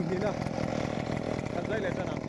hnihna kan zai leh tan ang.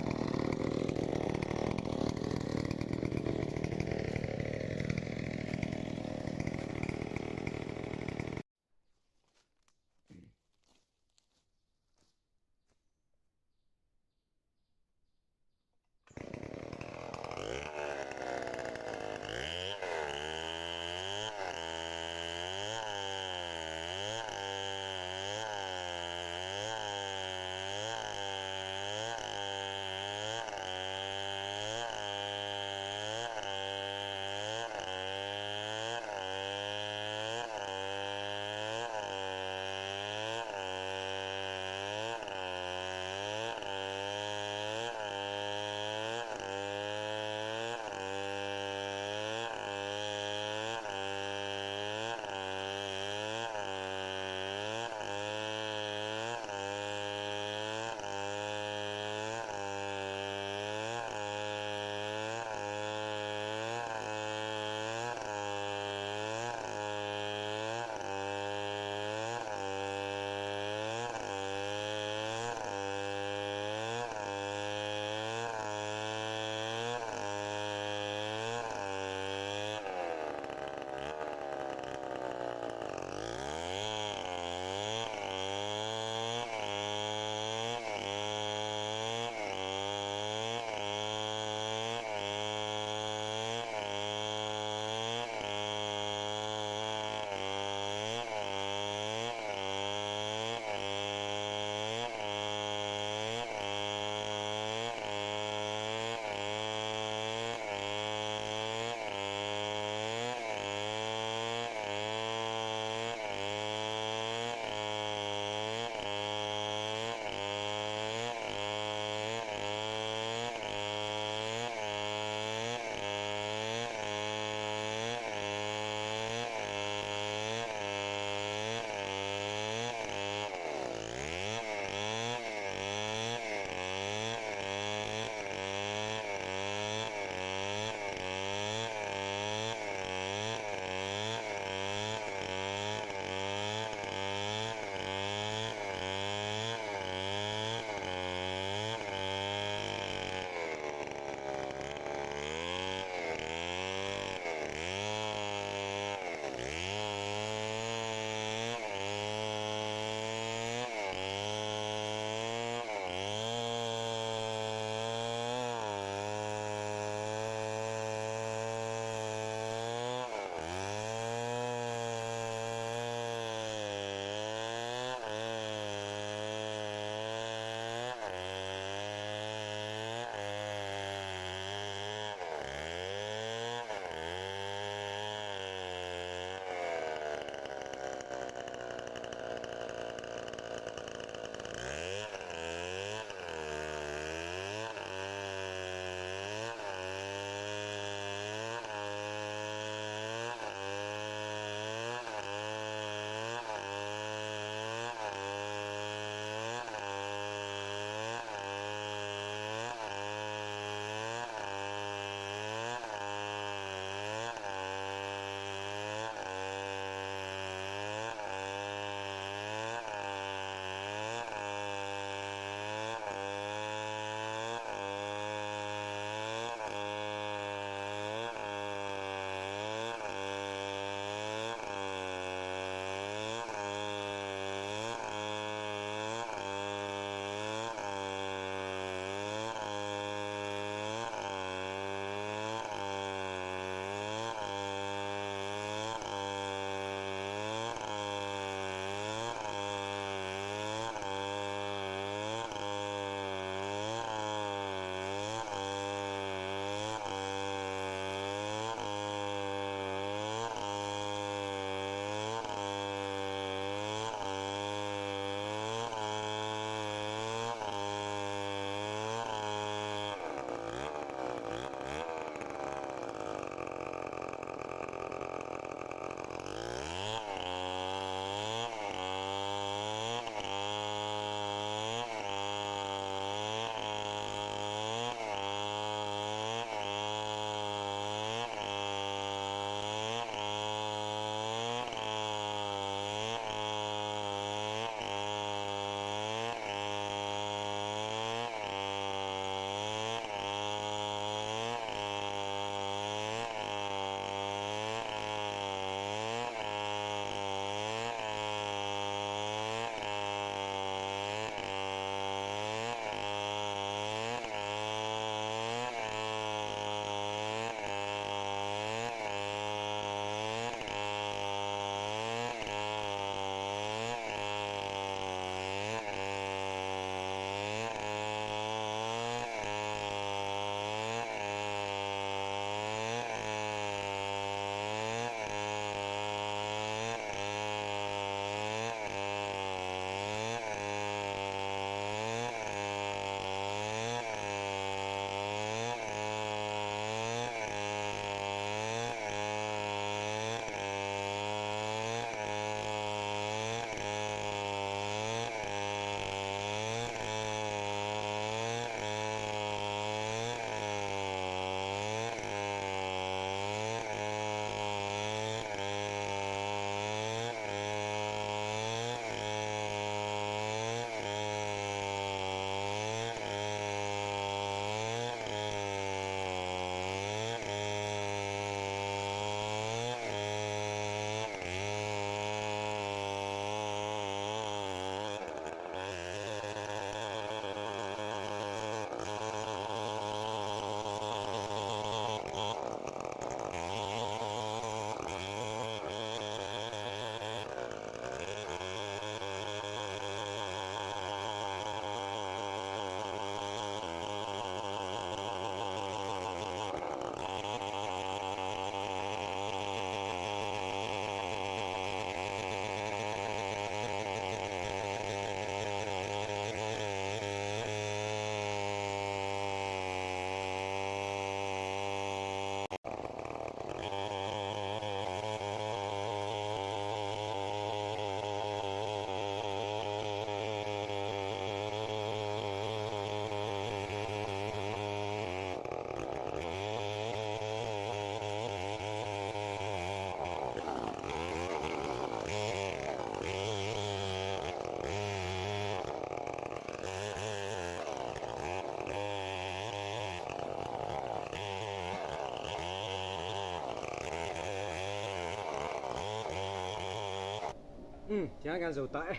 Tiang kan zo ta e.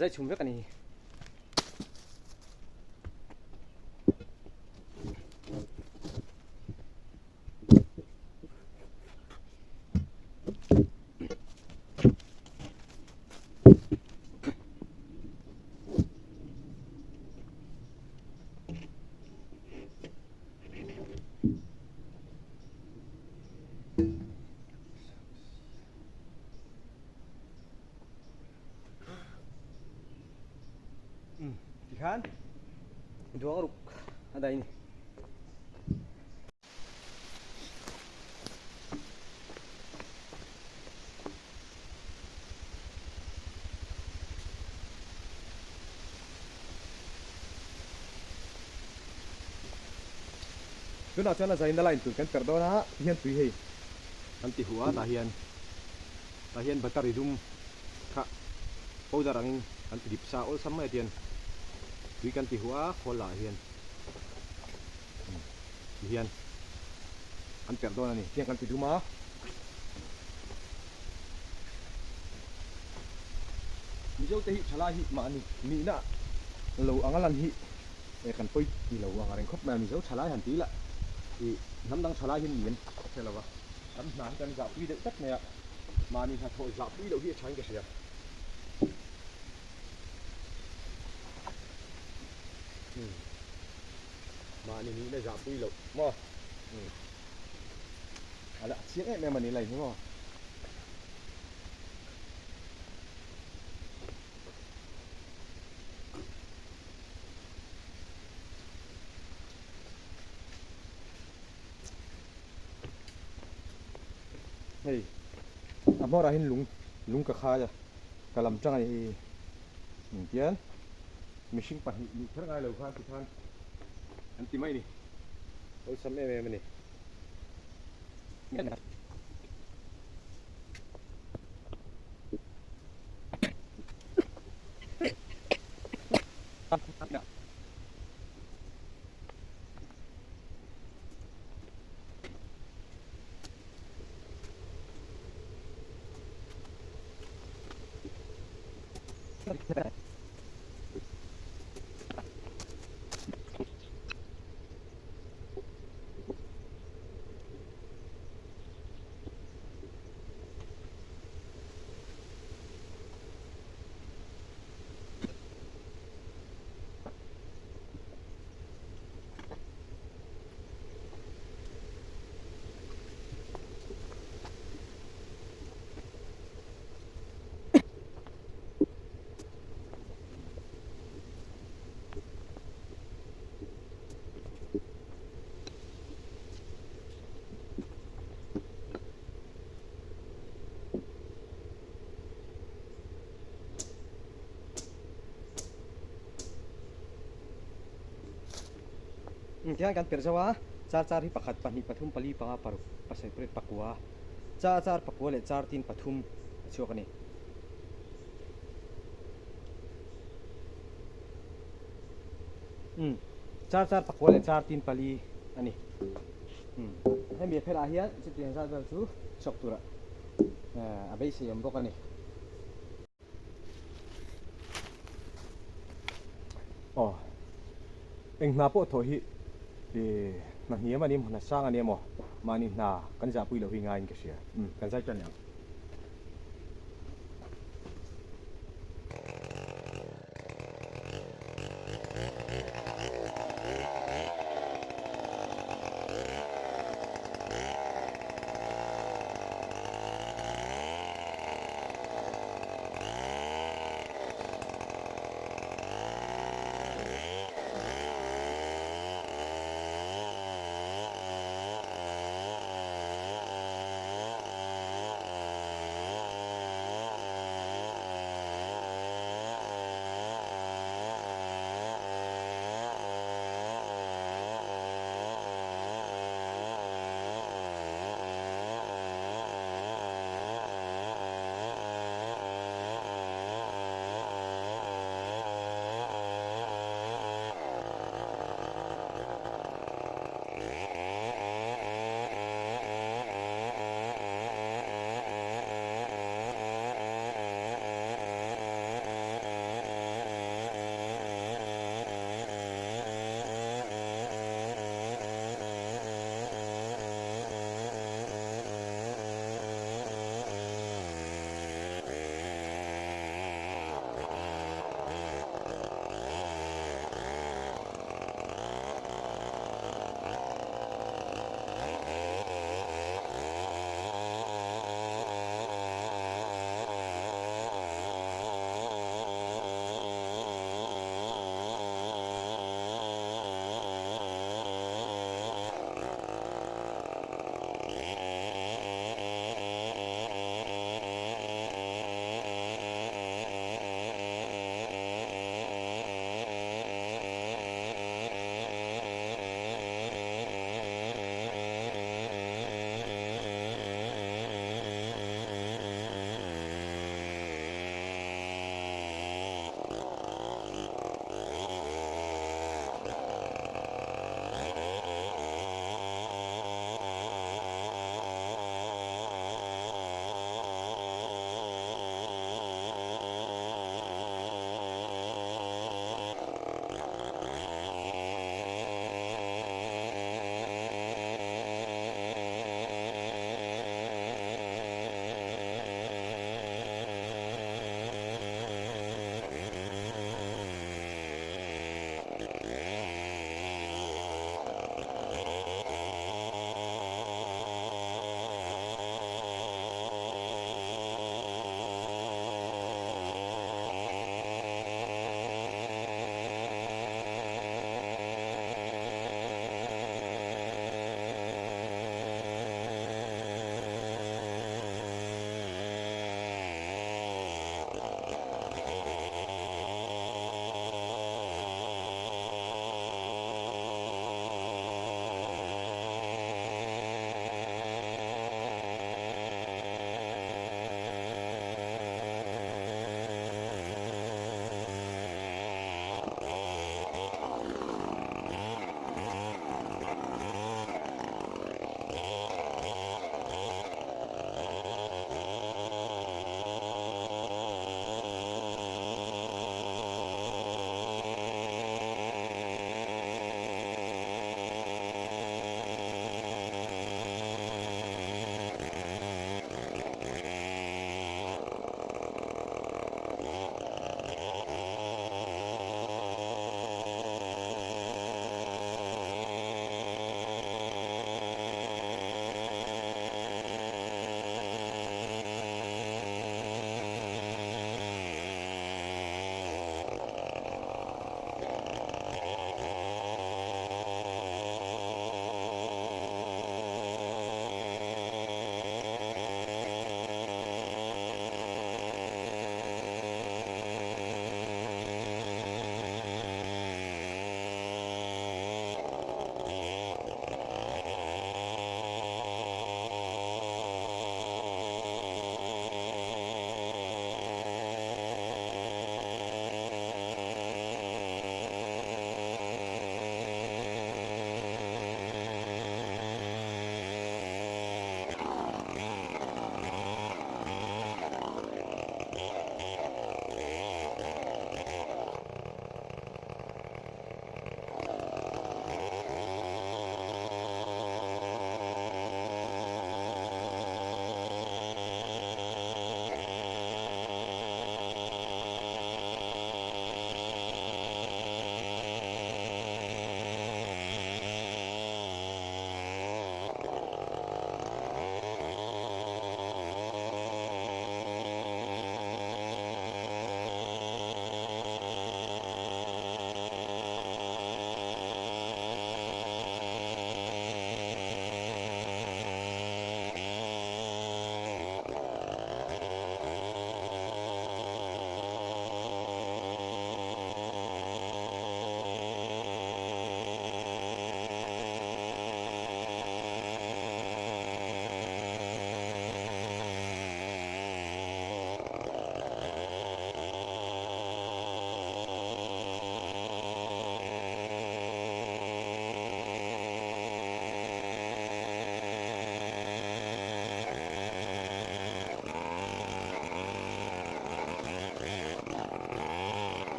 Zai chhum vek a ni. Tikhan duang ruk a dai ni. Tunah chuan a zaina line tur kan perh dawn a, tihian tui hei kan ti huh a, tah hian tah hian battery dum kha powder angin kan ti dip sa awlsam mai a tian tui kan ti huh a, khawl lah hian tihian kan perh dawn a ni, tiang kan ti dum a. Mizote hi thalai hi mahni nihna lo anga lan hi e kan pawi ti lo ang a reng khawp mai a, Mizo thalai han ti lah ih hnam dang thalai hian ni an hre lo va, kan hna hi kan zahpui deuh tlat mai a, mahni hnathawh zahpui loh hi a thain ka hria. Umm mahni nihna zahpui loh maw umm a la chiang em em a ni lai hi maw. Hei a hmawrah hian lung lung ka khai a ka lam tang a ni hi engtian mihring pahnih nih kher ngai lo khan tikhan an ti mai a ni awlsam em em a ni. Tihian kan perh zauh a, char char hi pakhat, pahnih, pathum, pali, panga, paruk, pasarih, pariat, pakua, char char pakua leh char tin pathum a chhuak a ni. Umm char char pakua leh char tin pali a ni. Umm hemi a phelah hian chutiang zat vel chu chhuak tura a beisei awm bawk a ni. Aw eng hna pawh thawh hi ih hna hniam a ni emaw hna sang a ni emaw mahni hna kan zahpui loh hi ngaiin ka hria. Umm kan zai tan leh ang.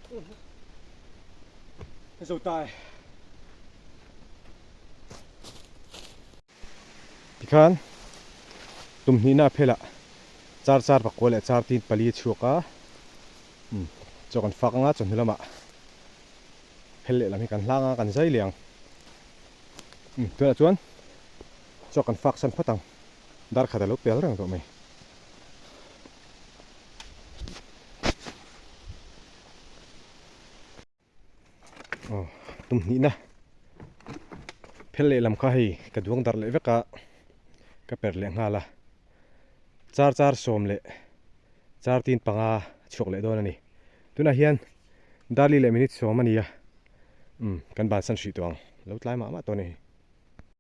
Zo ta e. Tikhan tum hnihna a phel ah char char pakua leh char tin pali a chhuak a, umm chaw kan fak anga chawhnu lamah phel lehlam hi kan hlang a kan zai leh ang. Umm tunah chuan chaw kan fak san phawt ang, dar khat a lo pel reng tawh mai. Aw tum hnihna phel lehlam kha hei ka duang darh leh vek a ka per leh nghal a char char sawm leh char tin panga chhuak leh dawn a ni tunah hian darli leh minute sawm a ni a umm kan bansan hrih tawh ang lo tlai mah mah tawh a ni.